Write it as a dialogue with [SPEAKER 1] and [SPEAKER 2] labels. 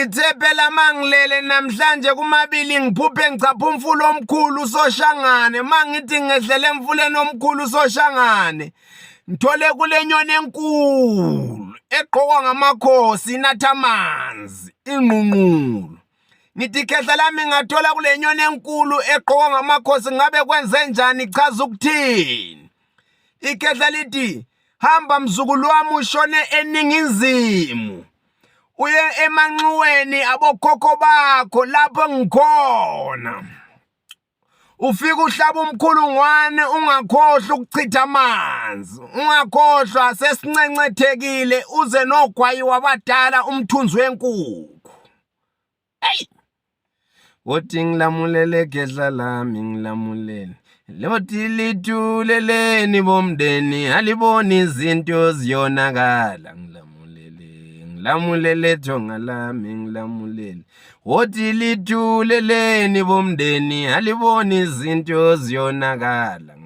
[SPEAKER 1] Ngithe phela mangilele namhlanje kumabili ngiphuphe ngichapha umfula omkhulu uSoshangane. Mangithi ngehlele emfuleni omkhulu uSoshangane, ngithole kule nyoni enkulu egqokwa ngamakhosi inatha amanzi ingqungqulu. Ngithi khehla lami ngathola kule nyoni enkulu egqokwa ngamakhosi ngabe kwenze njani, chaza ukuthini? Ikhehla lithi hamba mzukulu wami ushone eningizimu uye emanxuweni abokhokho bakho lapho ngikhona, ufike uhlaba umkhulungwane, ungakhohlwa ukuchitha amanzi, ungakhohlwa sesincencethekile, uze nogwayi wabadala umthunzi wenkukhu. Hey, wothi ngilamulele khehla lami, ngilamulele. Lothi lithuleleni bomndeni, aliboni izinto ziyonakala. Ngilamulele, ngilamulele thonga lami, ngilamulele. Wothi lithuleleni bomndeni, aliboni izinto ziyonakala.